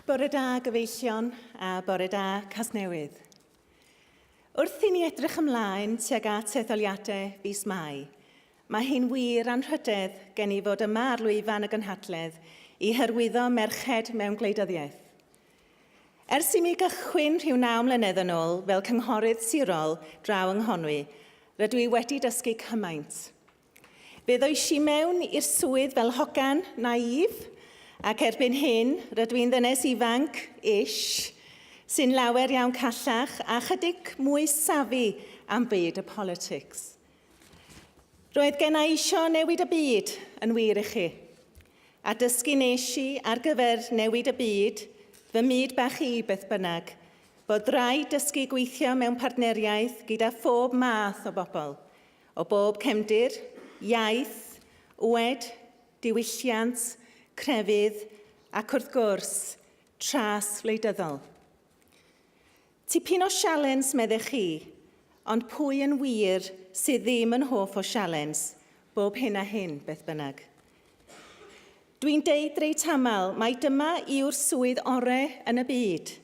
Bore da, gyfeillion, a bore da, Casnewydd. Wrth i ni edrych ymlaen tuag at etholiadau fis Mai, mae hi'n wir anrhydedd gen i fod yma ar lwyfan y gynhadledd i hyrwyddo merched mewn gwleidyddiaeth. Ers i mi gychwyn rhyw naw mlynedd yn ôl fel cynghorydd sirol draw yng Nghonwy, rydw i wedi dysgu cymaint. Fe ddois i mewn i'r swydd fel hogan naïf, ac erbyn hyn rydw i'n ddynes ifanc, ish, sy'n lawer iawn callach a chydig mwy savvy am byd y politics. Roedd gen i isio newid y byd, yn wir i chi. A dysgu nes i ar gyfer newid y byd, fy myd bach i beth bynnag, bod rhaid dysgu gweithio mewn partneriaeth gyda phob math o bobl, O bob cefndir, iaith, oed, diwylliant, crefydd ac wrth gwrs, tras wleidyddol. Tipyn o sialens meddech chi, ond pwy yn wir sydd ddim yn hoff o sialens, bob hyn a hyn, beth bynnag. Dwi'n deud reit aml mai dyma yw'r swydd ore yn y byd,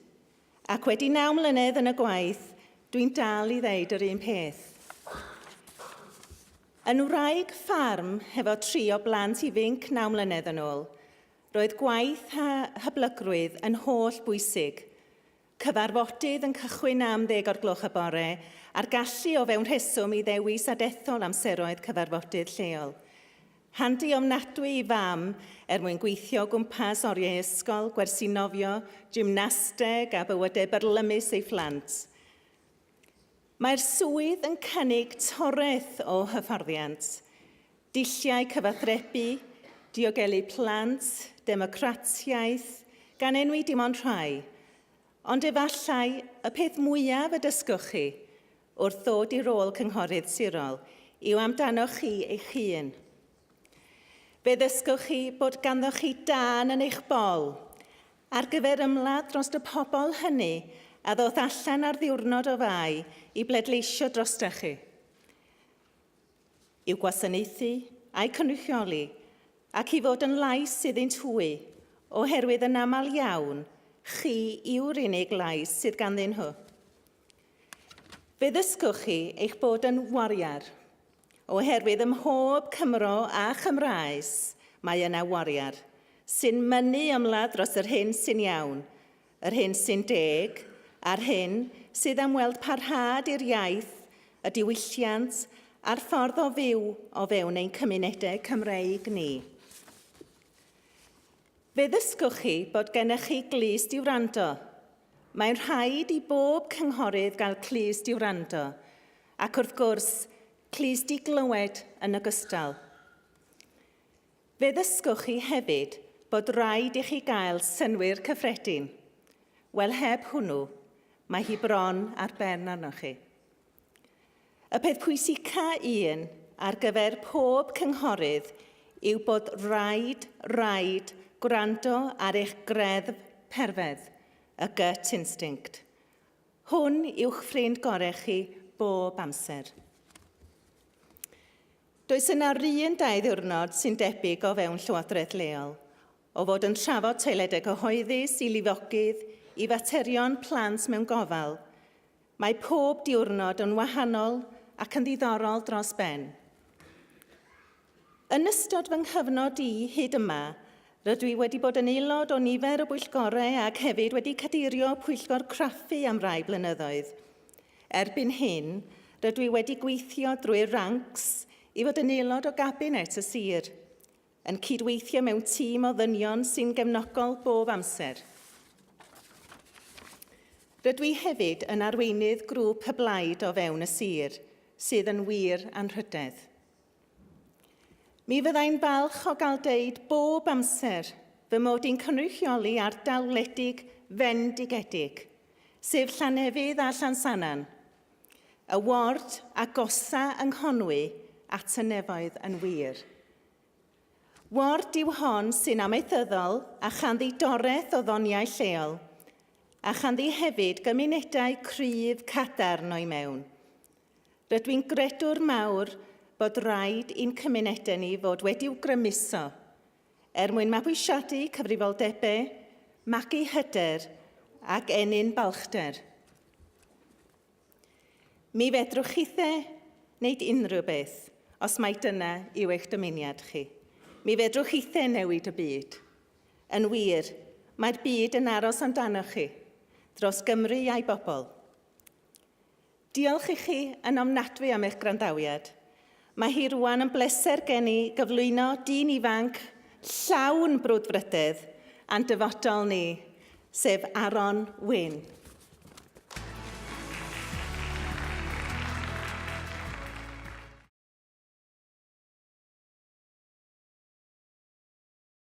Ac wedi naw mlynedd yn y gwaith, dwi'n dal i ddeud yr un peth. Yn wraig ffarm hefo tri o blant ifinc naw mlynedd yn ôl, roedd gwaith a hyblygrwydd yn holl bwysig. Cyfarfodydd yn cychwyn am ddeg o'r gloch y bore, a'r gallu o fewn rheswm i ddewis a dethol amseroedd cyfarfodydd lleol. Handi ofnadwy i fam er mwyn gweithio o gwmpas oriau ysgol, gwersi nofio, gymnasteg a bywydau byrlymus ei phlant. Mae'r swydd yn cynnig toreth o hyfforddiant, dulliau cyfathrebu, diogelu plant, democratiaeth, gan enwi dim ond rhai. Ond efallai y peth mwyaf y dysgwch chi wrth ddod i rôl cynghorydd sirol yw amdanoch chi eich hun. Fe ddysgwch chi bod ganddoch chi dân yn eich bol ar gyfer ymladd dros y pobl hynny a ddoth allan ar ddiwrnod o Fai i bledleisio drostoch chi, i'w gwasanaethu a'u cynrychioli ac i fod yn lais iddynt hwy, oherwydd yn aml iawn, chi yw'r unig lais sydd ganddyn nhw. Fe ddysgwch chi eich bod yn wariar, oherwydd ym mhob Cymro a Chymraes mae yna wariar, sy'n mynnu ymladd dros yr hyn sy'n iawn, yr hyn sy'n deg, a'r hyn sydd am weld parhad i'r iaith, y diwylliant a'r ffordd o fyw o fewn ein cymunedau Cymreig ni. Fe ddysgwch chi bod gennych chi glust i wrando. Mae'n rhaid i bob cynghorydd gael clust i wrando, ac wrth gwrs, clust i glywed yn ogystal. Fe ddysgwch chi hefyd bod rhaid i chi gael synnwyr cyffredin. Wel, heb hwnnw, mae hi bron ar ben arnoch chi. Y peth pwysica un ar gyfer pob cynghorydd yw bod rhaid, rhaid gwrando ar eich greddf perfedd, y gut instinct. Hwn yw'ch ffrind gorau chi bob amser. Does yna 'run dau ddiwrnod sy'n debyg o fewn llywodraeth leol, o fod yn trafod toiledau cyhoeddus i lifogydd i faterion plant mewn gofal, Mae pob diwrnod yn wahanol ac yn ddiddorol dros ben. Yn ystod fy nghyfnod i hyd yma, rydw i wedi bod yn aelod o nifer o bwyllgorau ac hefyd wedi cadeirio pwyllgor craffu am rai blynyddoedd. Erbyn hyn, rydw i wedi gweithio drwy'r ranks i fod yn aelod o gabinet y sir. Yn cydweithio mewn tîm o ddynion sy'n gefnogol bob amser. Rydw i hefyd yn arweinydd grŵp y blaid o fewn y sir, sydd yn wir anrhydedd. Mi fyddai'n falch o gael deud bob amser fy mod i'n cynrychioli ardal wledig fendigedig, sef Llannefydd a Llansannan, y ward agosa yng Nghonwy at y nefoedd yn wir. Ward yw hon sy'n amaethyddol a chanddi doreth o ddoniau lleol, a chanddi hefyd gymunedau cryf cadarn o'i mewn. Rydw i'n gredwr mawr bod raid i'n cymunedau ni fod wedi'w grymuso. er mwyn mabwysiadu cyfrifoldebau, magu hyder ac ennyn balchder. Mi fedrwch chithe wneud unrhyw beth os mai dyna yw eich dymuniad chi. Mi fedrwch chithe newid y byd. Yn wir, mae'r byd yn aros amdanoch chi, dros Gymru a'i bobl. Diolch i chi yn ofnadwy am eich gwrandawiad. Mae hi rwan yn bleser gen i gyflwyno dyn ifanc llawn brwdfrydedd a'n dyfodol ni, sef Aaron Wyn.